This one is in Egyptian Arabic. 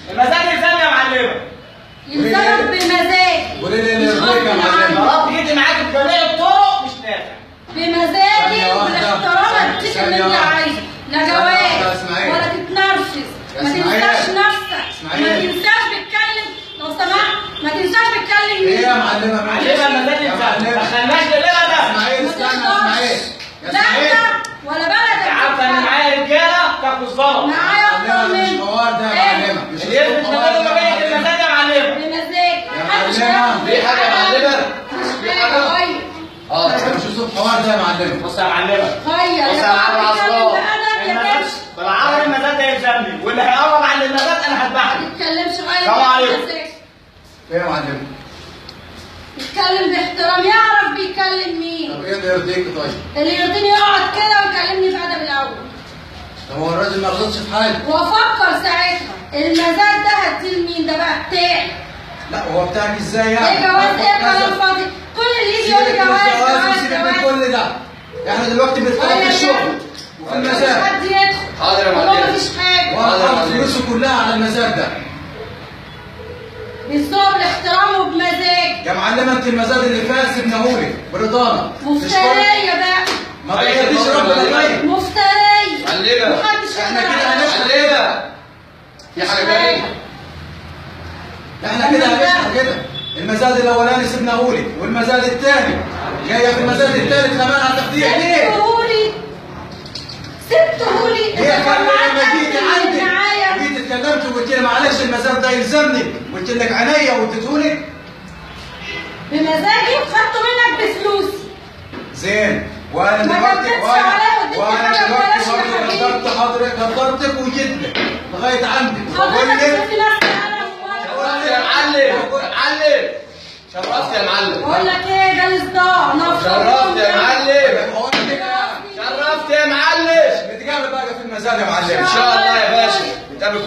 المزاد يلزمني يا معلمه. يلزمك بمزاجي. قولي لي اللي مش يرضيك يا غصب معلمة. عنك. ضربت ايدي معاك بجميع الطرق مش نافع. بمزاجي ثانية واحدة. وبالاحترام اديك اللي ثانية انت واحدة. عايزه، لا ثانية واحدة يا جواز إسماعيل. ولا تتنرفز، يا ما إسماعيل. تنساش نفسك، ما إسماعيل. تنساش بتكلم لو سمحت، ما تنساش بتكلم ايه يا مين. معلمه؟ معلمه المزاد يا يلزمني، معلمة. ما دخلناش لليلة ده. اسماعيل ما استنى يا تقدرش. اسماعيل. يا لا اسماعيل. انت ولا بلدك. انت عارفه ان معايا رجاله تاكل زلط. معايا اكتر معلمة، مش منك. حوار ده يا ايه؟ معلمه، مش اللي يثبت حوار ما ده بينه يا وما بينك معلمة. المزاد يا معلمه. بمزاجي. يا محدش معلمة. هياخد في حاجة يا معلمة؟ مفيش في حاجة. حاجة؟ غير. اه مش اسلوب حوار ده يا معلمه. بص يا معلمه، غير. بص يا يا معلم بتتكلم عصام. بأدب يا المزاد تمشي. بالعربي المزاد ده يلزمني، واللي هيقرب عن المزاد انا هذبحه. ما تتكلمش، غير. السلام عليكم. بمزاجي. ايه يا معلمه؟ يتكلم باحترام يعرف بيكلم مين. طب ايه اللي يرضيك طيب؟ اللي يرضيني يقعد كده ويكلمني بأدب الأول. طب هو الراجل ما غلطش في حاجة. وافكر ساعتها المزاد ده هديه لمين؟ ده بقى بتاعي. لا هو بتاعك ازاي يعني؟ ايه جواز؟ ايه كلام فاضي؟ كل اللي يجي يقول لي سيبك من جواز الجواز جواز وسيبك من جواز. كل ده. احنا دلوقتي بنتكلم في الشغل وفي مفيش المزاد. حد يدخل. حاضر يا هو معلم. مفيش حاجة. وانا حاطط فلوسه كلها على المزاد ده. بالذوق بالاحترام وبمزاج. يا معلمه انت المزاد اللي فات سيبناهولك برضانا. مفترية بقى. ما تغيريش ربنا طيب. مفترية. معلمة. محدش احنا يقدر كده عليا. هنشحت. معلمة، في مفيش حاجة تانية؟ احنا كده هنشحت كده. المزاد الاولاني سيبناهولك والمزاد الثاني جاية في المزاد الثالث كمان هتاخديه ليه؟ سبتهولي، سبتهولي. ليه يا انت كان فندم معاك لما جيت قد اللي عندك معايا. جيت اتكلمت وقلت لي معلش المزاد ده يلزمني، قلت لك عينيا واديتهولك بمزاجي وخدته منك بفلوسي. زين. وانا ما دلوقتي كدبتش وانا عليا واديتني وانا حاجة دلوقتي ببلاش يا برضه حبيبي. قدرت حضرتك، قدرتك وجيت لك لغاية عندك وبقول حضرتك لك شوفي نفسي انا شرفت يا معلم. معلم شرفت يا معلم. بقول لك ايه، جالي صداع. شرفت يا معلم. بقول لك شرفت يا معلم. نتقابل بقى في المزاد يا معلم. ان شاء الله يا باشا نتقابل.